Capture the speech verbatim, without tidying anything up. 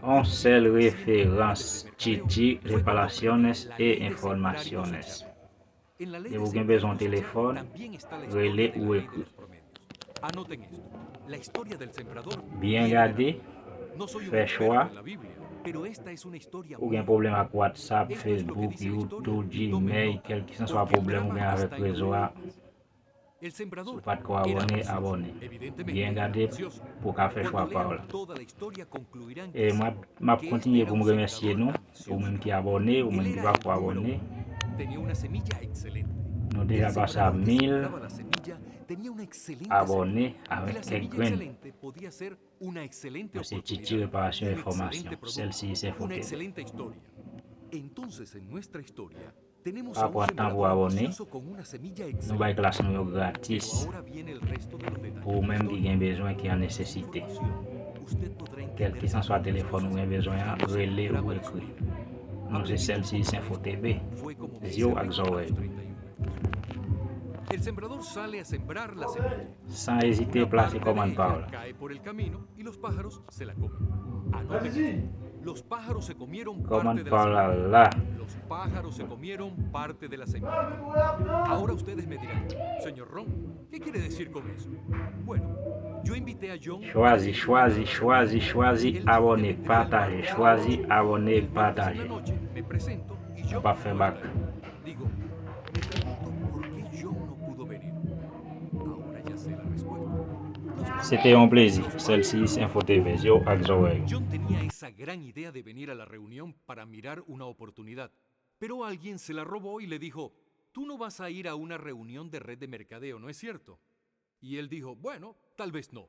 On sèl referans, Chichi, reparaciones e informaciones. Depi w gen bezwen telefòn, rele ou ekri. Byen gade, fè chwa. Ou gen pwoblèm ak WhatsApp, Facebook, YouTube, Gmail, kèlkeswa pwoblèm ou gen avèk rezo a, si w pa t ko abòne, abòne. Byen gade pou w ka fè chwa pa w la. E m ap, m ap kontinye pou m remèsye nou, ou menm ki abòne, ou menm ki pa ko abòne. Nou deja pase a mil abòne avèk kèk grenn. Mwen se Chichi Reparasyon Enfòmasyon, Celsius Info T V. Pa pran tan pou abòne. Nou bay klas nou yo gratis pou ou menm ki gen bezwen, ki an nesesite. Kèlkeswa telefòn ou gen bezwen an, rele ou ekri. Nou se Celsius Info T V, zye w ak zòrèy ou. San ezite, plase kòmann pa w la. Kòmann pa w la la. Chwazi, chwazi, chwazi, chwazi abòne, pataje, chwazi abòne, pataje. Nou p ap fè bak. Se te yon plezi. Celsius Info T V, zye w ak zòrèy ou. John tenía esa gran idea de venir a la reunión para mirar una oportunidad, pero alguien se la robó y le dijo: "Tú no vas a ir a una reunión de red de mercadeo, ¿no es cierto?" Y él dijo: "Bueno, tal vez no."